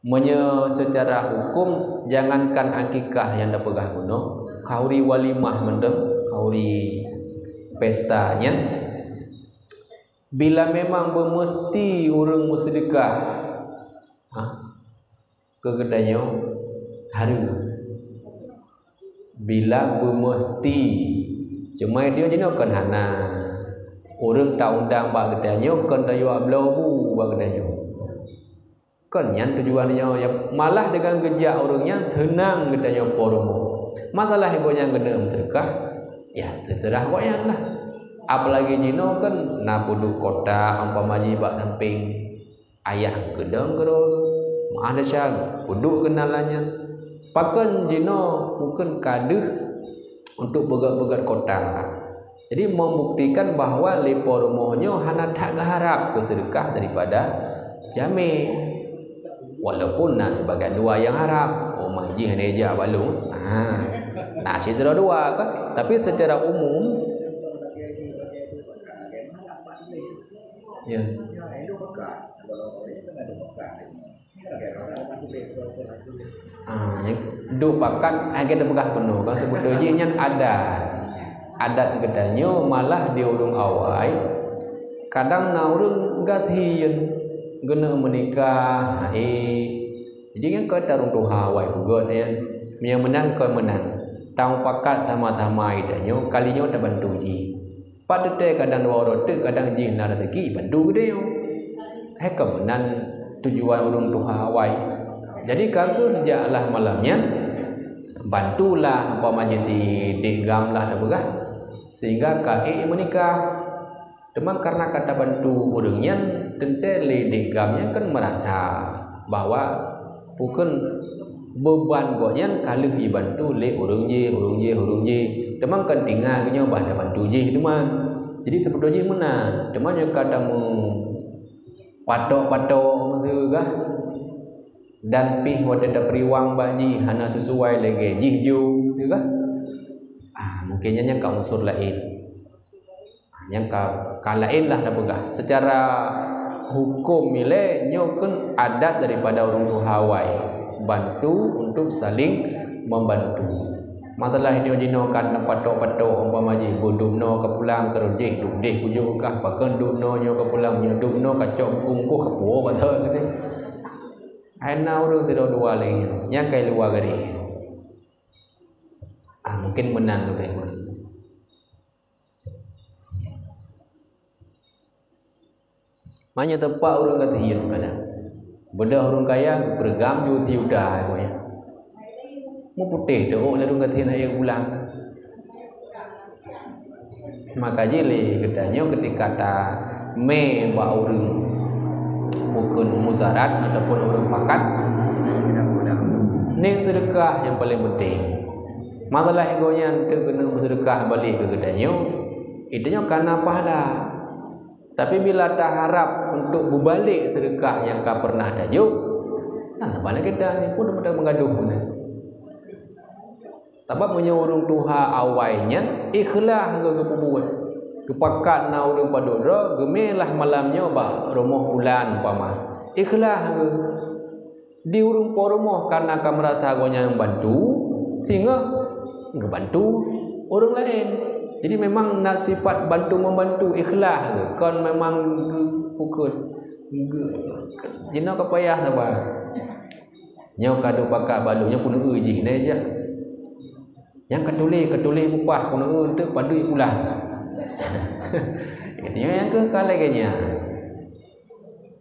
Meunyoe seucara huköm, jangankan akikah nyang tapeugah bunoe, khanduri walimah mantong, khanduri pesta nyan, bila memang beumeusti ureuëng meuseudeukah, ha, keu geutanyoe hareuem. Bila beumeusti, cuma jinoe kon hana. Ureuëng taundang bak geutanyoe kon tayue bloe bu bak geutanyoe. Kon nyan tujuan nyoe, ya, malah deungon geujak ureuëng nyan seunang geutanyoe po rumoh. Masalah gobnyan keuneuk meuseudeukah, ya, teuseurah gobnyan lah. Apalagi jinoe kon na peuduek kotak umpama jih bak sampéng. Ayah geudong keudroe, meu'ah desya peuduek keunan lagèe nyan. Pakon jinoe bukon ka deuh untuk beugöt-beugöt kotak. Jadi membuktikan bahwa lé po rumoh nyoe hana that geuharab keu seudeukah daripada jamé. Walaupun na sibagian dua nyang harab, oh mah jih hana ijak bak lôn. Ha. Na sidroe dua kan, tapi secara umum, ya. Ah, nyang duek pakat, hai, ka tapeugah bunoe, kan, seubeutoe jih nyan adat. Adat geutanyoe malah di ureuëng awai, kadang na ureuëng gasien, geuneuk meunikah, hai. Jadi, nyan keu ureuëng tuha awai peugöt nyan. Meunyoe meunan kon meunan, tamupakat sama-sama geutanyoe, kali nyoe tabantu jih. Pat teuntèe kadang dua uroe teuk, kadang jih na raseuki bantu geutanyoe. Hai ka meunan tujuan ureuëng tuha awai. Jadi ka kheueh jak lah malam nyan, bantulah umpama jih si dék gam lah tapeugah, sehingga ka ék meunikah. Teuma kareuna ka tabantu ureuëng nyan, teuntèe lé dék gam nyan kan meurasa bahwa Bukon beuban gobnyan ka lheueh jibantu lé ureuëng jih, ureuëng jih, ureuëng jih. Teuma kon tinggai geuh nyoe bah tabantu jih teuma. Jadi, seubeutoe jih meunan, teuma nyoe ka tameupatok-patok meusieu gah, dan pih watèe tapeuriwang bak jih hana sisuai lagèe jih jeuem meusieu gah. Ah, mungken nyan nyang ka unsur laén. Nyang ka, ka laén lah tapeugah. Seucara huköm ilèe, nyoe kheun adat daripada ureuëng tuha awai, bantu untuk saling membantu. Masalah nyoe jinoe ka neupatok-patok, umpama jih, beuduek noe ka pulang, keudeh duek deh kujok kah, pakon duek noe nyoe ka pulang, nyoe duek noe ka cok bungkôh ka puwoe bak thon, kata. Hai na ureuëng sidroe dua lagèe nyan, nyang ka i luwa garéh. Ah, mungken meunan leubeh kureueng. Meunyoe teumpat ureuëng gasien kadang. Beudôh ureuëng kaya, geupeureugang ju sijuta, pokoknya. Meuputéh teuh ôk lé ureuëng gasien, akhé pulang. Maka jih lé geutanyoe keutika tamè bak ureuëng, bukon muzarat ataupun ureuëng pakat, nyan seudeukah nyang paleng peunteng. Masalah gobnyan teuk keuneuk meuseudeukah balek keu geutanyoe, geutanyoe ka na pahala. Tapi bila taharab untuk beubalek seudeukah nyang ka peureunah tajok, Nah, saban lagée tanyoe pun meugadôh beuna. Sabab meunyoe ureuëng tuha awai nyan ikhlas geuh geupeubuet. Geupakat na ureuëng padub droe, geumé lah malam nyoe bak rumoh pulan umpama. Ikhlas geuh. Di ureuëng po rumoh kareuna ka meurasa gobnyan bantu, singoh geubantu ureuëng laén. Jadi memang na sifat bantu membantu ikhlas geuh, kon memang geuh pukul. Geuh, jinoe ka payah saban. Nyoe ka duek pakat balu, nyoe keuneuk jih nyan jak. Nyang ka tuléh, ka tuléh bupah keuneuk teuk padub pulan. Nyoe nyang keuh ka lagée nyan.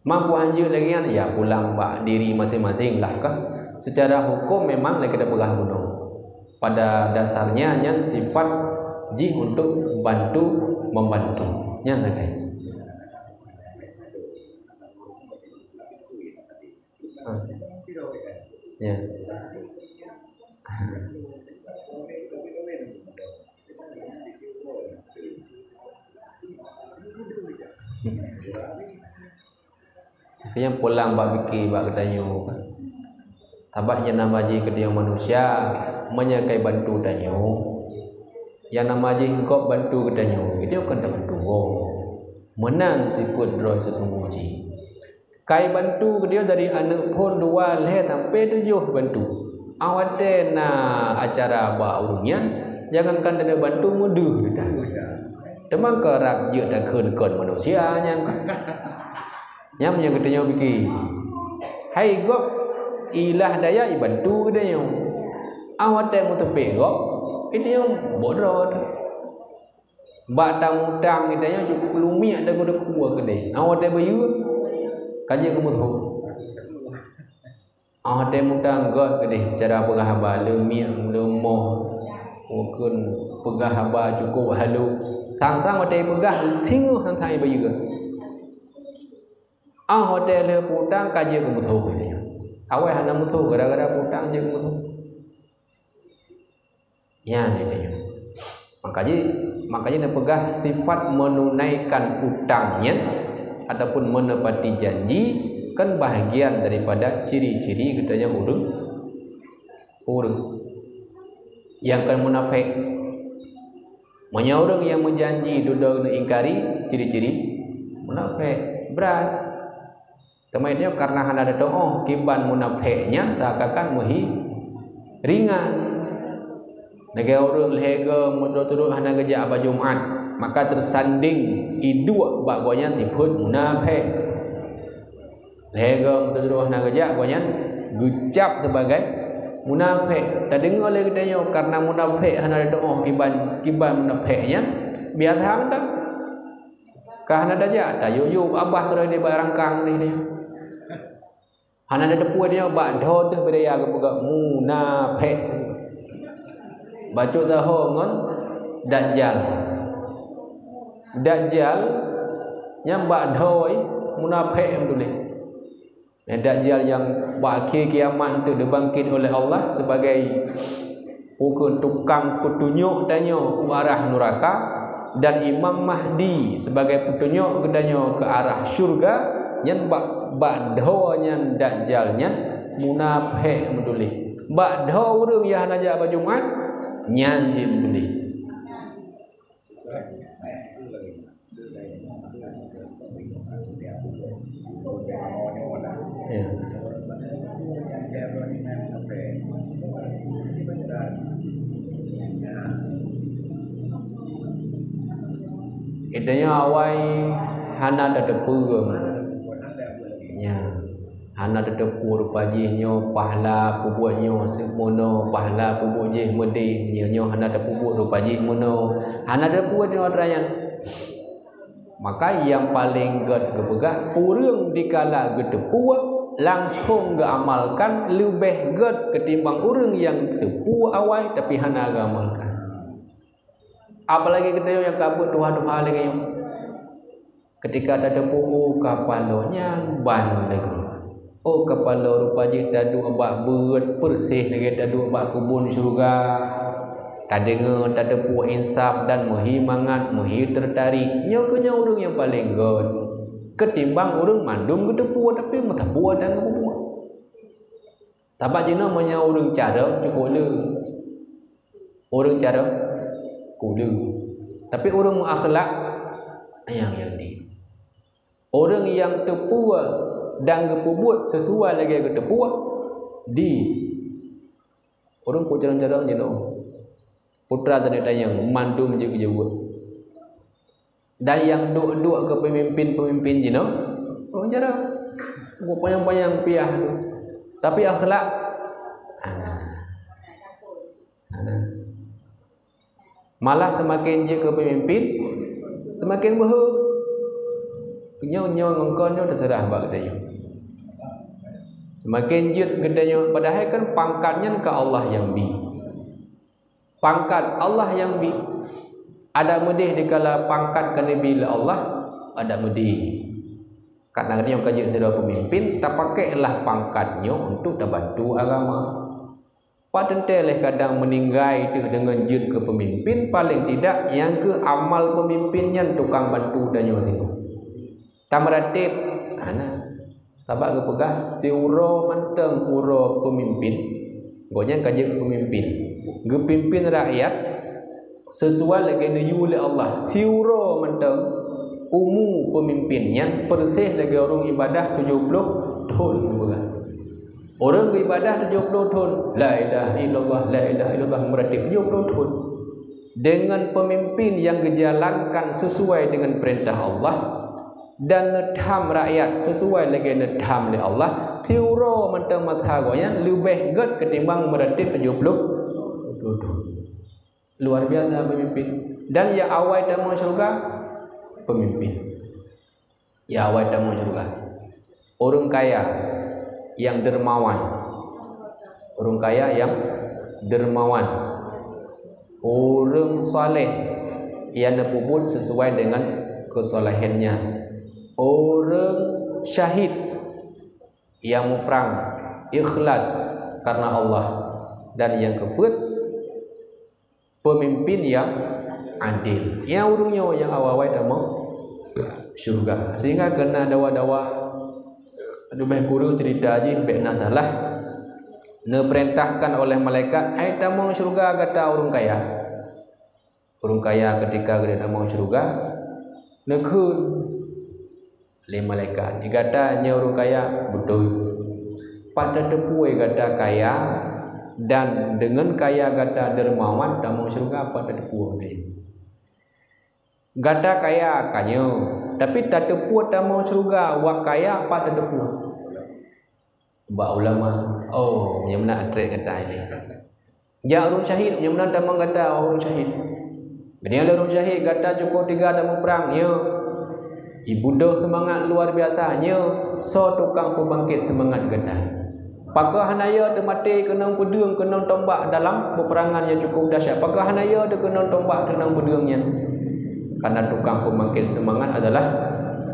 Mampu hanjeuet lagée nyan, ya pulang bak diri maséng-maséng lah kah. Secara hukum memang lagée tapeugah bunoe. Pada dasarnya nyan sifat jih untuk bantu membantu. Nyan lagée. Ha. Ya. Nyang pulang bak pike bak geutanyoe. Sabab nyang nama jih geutanyoe manusia, meunyoe kai bantu tanyoe, nyang nama jih gob bantu geutanyoe, geutanyoe kon tabantu gob. Meunan sifeuet droe seuseungguh jih. Kai bantu geutanyoe dari aneuëk phon dua lhée sampai tujoh bantu. Awai watée na acara bak ureuëng nyan, jangankan taneuk bantu meudeuh dah. Teuma ka rab jeuet takheun kon manusia nyan. Nyang meunyoe geutanyoe pike, hai gob ilah daya ibantu geutanyoe. Awai watée meuteupék gob, geutanyoe bodrot. Bak tamutang geutanyoe cukup lumiek dan geutanyoe keudeh. Awai watée bayeue, ka jeuet keumeuthon. Óh watée mutang göt keudeh cara peugah haba, leumiek, leumoh, mungken peugah haba cukôp halôh. Sang-sang watée peugah, singoh sang-sang ibayeue. Óh watée lheueh peutang ka jeuet keumeuthon. Awai hana meuthon gara-gara peutang jeuet keumeuthon. Nyan geutanyoe. Maka jih, maka jih neupeugah sifat menunaikan utang nyan ataupun menepati janji kan bahagian daripada ciri-ciri geutanyoe ureuëng, ureuëng nyang kon munafék. Meunyoe ureuëng nyang meujanji dudoe neuingkari, ciri-ciri munafék brat. Teuma nyoe kareuna hana tatu'oh kiban munafék nyan seakan-akan meuhi ringan. Lagée ureuëng lhée goe meuturot-turot hana geujak bak Jumat, maka teusandéng iduek bak gobnyan sifeuet munafék. Lhée goe meuturot-turot hana geujak, gobnyan geucab sibagoe munafék. Tadeungoe lé geutanyoe kareuna munafék hana tatu'oh kiban, kiban munafék nyan biasa mantong. Ka hana tajak, tayue-yue babah keudroe nibak rangkang nyoe. Hana tateupeue nyoe bak dho teuh budaya geupeugah munafék. Bacut taho ngon dajjal. Dajjal nyang bak dho munafék meutuléh. Dajjal nyang bak akhé kiamat untuk dibangkit oleh Allah sebagai Ukeue tukang peutunyok tanyoe u arah nuraka, dan Imam Mahdi sibagai peutunyok geutanyoe keu arah syeuruga, nyan bak, bak dho nyan Dajjal nyan munafék meutuléh. Bak dho ureuëng nyang hana jak bak Jumat, nyan cit meutuléh. Ya. Geutanyoe awai hana tateupeue. Ya. Hana tateupeue rupa jih nyoe pahala peubuet nyoe seumono, pahala peubuet jih meudeh, nyoe, nyoe hana tapeubuet rupa jih meunoe, hana tateupeue nyoe atra nyan. Maka nyang paleng gét geupeugah, ureuëng dikala geuteupeue langsong geuamalkan leubeh gét ketimbang ureuëng nyang teupeue awai tapi hana geuamalkan. Apalagi geutanyoe nyang ka beuet tuha-tuha lagée nyoe. Ketika tateupeue, oh, kapalo nyan ban lagée. Oh, kapalo rupa jih taduek bak beuet persis lagée taduek bak keubon syeuruga. Tadeungoe, tateupeue insaf dan meuhi mangat, meuhi teurtarik. Nyoe keuh nyan ureuëng nyang paleng gét. Ketimbang ureuëng mandum geuteupeue tapi meuteupue dan geupeubuet. Sabab jinoe meunyoe ureuëng carông cukôp le. Ureuëng carông cukôp le. Tapi ureuëng meuakhlak nyang, nyang di. Ureuëng nyang teupeue dan geupeubuet sesuai lagée geuteupeue di. Ureuëng peue carông-carông jinoe. Putra teuneuk tanyong mandum jeuet-jeuet. Dan nyang duek-duek keu peumimpén-peumimpén jinoe, ureuëng carông. Buet panyang-panyang piah tu. Tapi akhlak hana. Hana. Malah seumaken jeuet keu peumimpén, seumaken beuhe. Nyoe, nyoe ngon kon nyoe teuseurah bak geutanyoe. Seumaken jeuet geutanyoe, padahai kan pangkat nyan ka Allah nyang bi. Pangkat Allah nyang bi. Adak meudeh dikala pangkat ka neubi lé Allah, adak meudeh. Karena nyoe ka jeuet sidroe peumimpén, tapakailah pangkat nyoe untuk tabantu agama. Pat teuntée lé kadang meuninggai teuh deungon jeuet keu peumimpén, paleng tidak nyang keu amal peumimpén nyan tukang bantu tanyoe singoh. Tameuratéb hana. Sabab geupeugah siuroe mantong uroe peumimpén, gobnyan ka jeuet keu peumimpén. Geupimpén rakyat sesuai lagée neuyue lé Allah. Siuroe mantong umu peumimpén nyan persis lagée ureuëng ibadah tujoh ploh thon geupeugah. Ureuëng geuibadah tujoh ploh thon, la ilaha illallah, la ilaha illallah, meuratéb tujoh ploh thon. Deungon peumimpén nyang geujalankan sesuai deungon peurintah Allah dan neutham rakyat sesuai lagée neutham lé Allah, siuroe mantong masa gobnyan leubeh gét ketimbang meuratéb tujoh ploh thon. Luar biasa peumimpén. Dan nyang awai tamong syeuruga, peumimpén. Nyang awai tamong syeuruga. Ureuëng kaya nyang dermawan. Ureuëng kaya nyang dermawan. Ureuëng saleh nyang neupeubuet sesuai dengan keusalehannya. Ureuëng syahid nyang muprang ikhlas karena Allah. Dan nyang keupeuet, peumimpén nyang adil. Nyang ureuëng nyoe nyang awai-awai tamong syeuruga. Sehingga keu na dawa-dawa, leubeh kureueng cerita jih bék na salah. Neupeurintahkan oleh malaikat, "Hai tamong syeuruga gata ureuëng kaya." Ureuëng kaya ketika geuneuk tamong syeuruga, neukheun lé malaikat, "Di gata nyoe ureuëng kaya, beutôi. Pat tateupeue gata kaya dan deungon kaya gata dermawan tamong syeuruga, pat tateupeue nyoe. Gata kaya ka nyoe, tapi tateupeue tamong syeuruga wak kaya pat tateupeue." Bak ulama, oh, nyang meunan treb gata ini. Jak ureuëng syahid, nyang meunan tamong gata, oh, ureuëng syahid. Geutanyoe lé ureuëng syahid, gata cukôp teuga dan muprang, ya. Ibudoh seumangat luar biasa, ya. Soe tukang peubangkét seumangat gata? Pakon hana ya teumaté keunong peudeueng, keunong tombak dalam peperangan nyang cukôp dahsyat? Pakon hana ya teukeunong tombak, keunong peudeueng nyan? Karena tukang peubangkét seumangat adalah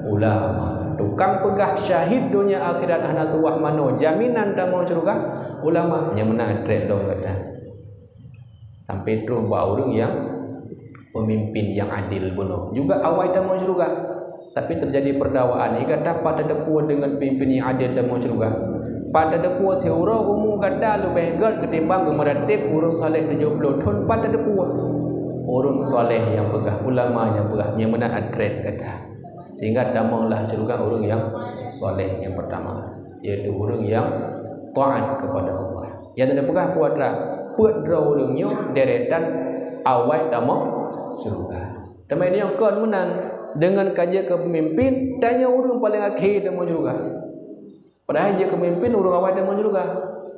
ulama. Tukang peugah syahid donya akhirat hana suwah manoe, jaminan tamong syeuruga, ulama. Nyang meunan treb lom gata. Sampai troh bak ureuëng nyang peumimpén nyang adil bunoe. Juga awai tamong syeuruga. Tapi terjadi perdawaan, "Nyoe gata pat tateupeue deungon peumimpén nyang adil tamong syeuruga? Pat tateupeue siuroe umu gata leubeh gét ketimbang geumeuratéb ureuëng saleh tujoh ploh thon? Pat tateupeue?" Ureuëng saleh nyang peugah, ulama nyang peugah, nyang meunan treb gata. Sehingga tamonglah syeuruga ureuëng nyang saleh nyang pertama, yaitu ureuëng nyang taat kepada Allah. Nyang teupeugah peue atra, peuet droe ureuëng nyoe deretan awai tamong syeuruga. Teuma nyoe kon meunan, deungon ka jeuet keu peumimpén, tanyoe ureuëng paleng akhé tamong syeuruga. Padahai jeuet keu peumimpén ureuëng awai tamong syeuruga.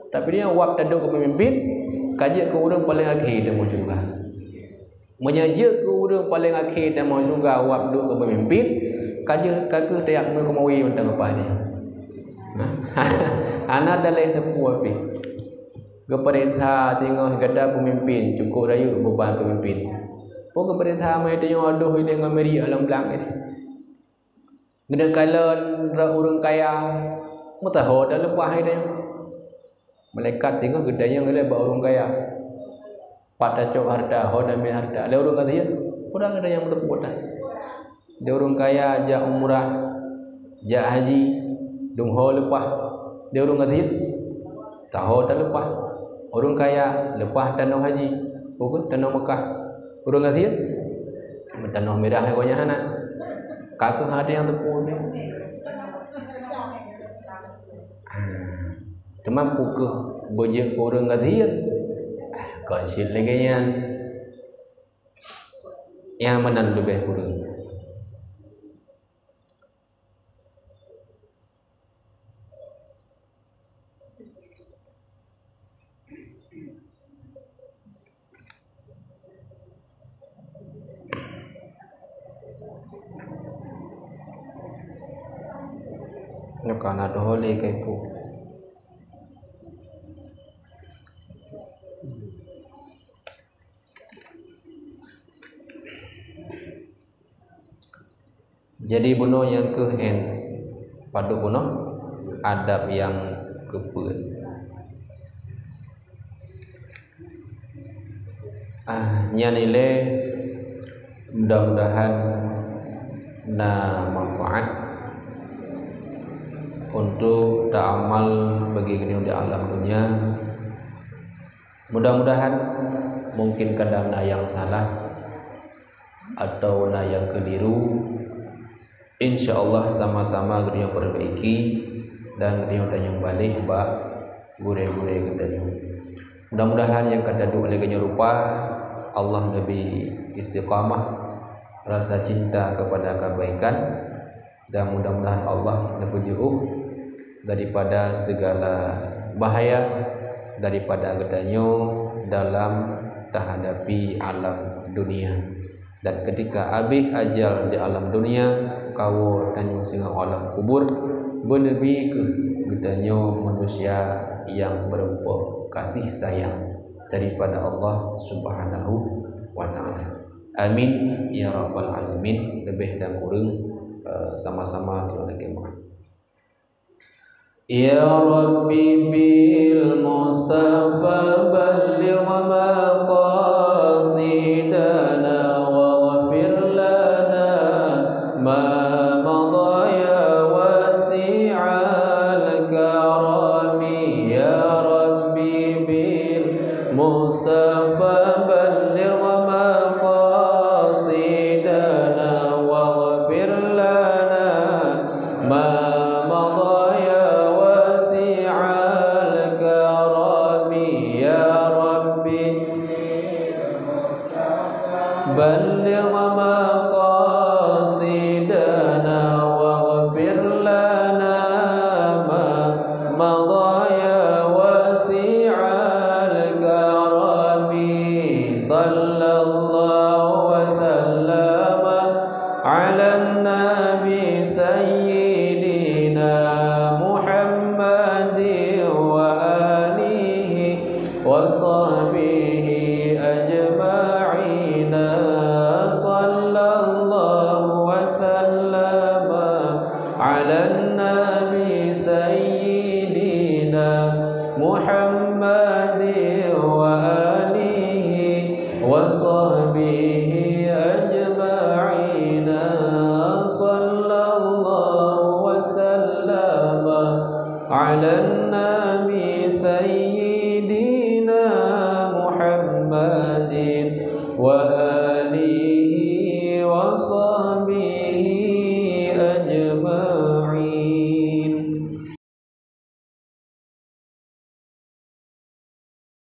Tapi nyoe wab taduek keu peumimpén, ka jeuet keu ureuëng paleng akhé tamong syeuruga. Meunyoe jeuet keu ureuëng paleng akhé tamong syeuruga wab duek keu peumimpén, ka jeuet ka kheueh tajak meukeumawe mantong leupah nyoe. Hana daleh teupeue pih. Geupeuriksa singoh gata peumimpén, cukôp rayeuk beuban peumimpén. Peue geupeuriksa, meunyoe tanyoe adoh ideh ngon miri lam blang ideh. Geuneuk kalon ureuëng kaya, meusaho dan leupah ideh. Malaikat singoh geutanyong lé bak ureuëng kaya, "Pat tacok hareuta, ho tamé hareuta?" Lé ureuëng ka siat, ureuëng ada nyang meuteupeue that. Di ureuëng kaya jak umrah, jak haji, dum ho leupah. Di ureuëng ka siat, Taho taleupah. Ureuëng kaya leupah tanoh haji, peue kheueh, tanoh Mekah. Ureuëng gasien, tanoh mirah gobnyan hana. Ka kheueh ada nyang teupeu. Ha. Teuma peue kheueh beujeuet keu ureuëng gasien? Kon cit lagée nyan. Nyang meunan leubeh kureueng. Nyoe ka na doh lé kaipo. Jadi bunoe nyang kheueh en, padub bunoe adab nyang keupeuet. Ah, nyan ilée mudah-mudahan na manfaat untuk taamal bagi geutanyoe di alam dunia. Mudah-mudahan mungkin kadang na nyang salah atau na nyang keliru. Insya Allah sama-sama geutanyoe perbaiki dan geutanyoe tanyong balik bak gurée-gurée geutanyoe. Mudah-mudahan nyang ka taduek lagée nyoe rupa Allah neubri istiqamah, rasa cinta kepada kebaikan, dan mudah-mudahan Allah neupeujiôh daripada segala bahaya daripada geutanyoe dalam tahadapi alam dunia. Dan ketika habéh ajal di alam dunia, kawoe tanyoe singoh alam kubur, beuneubri kheueh geutanyoe manusia nyang meurumpok kasih sayang daripada Allah Subhanahu wa Ta'ala. Amin ya rabbal alamin. Leubeh dan kureueng, eh, sama-sama terima kasih. يا رب بالمصطفى بلغ مقاصدنا واغفر لنا ما مضى يا واسع الكرم. يا رب بالمصطفى بلغ مقاصدنا واغفر لنا ما مضى يا واسع الكرم. يا رب بلغ مقاصدنا واغفر لنا ما مضى يا واسع الكرم. صلى الله وسلم على النبي سيدنا محمد وآله وصحبه أجمعين. صلى الله وسلم على النبي سيدنا محمد وآله وصحبه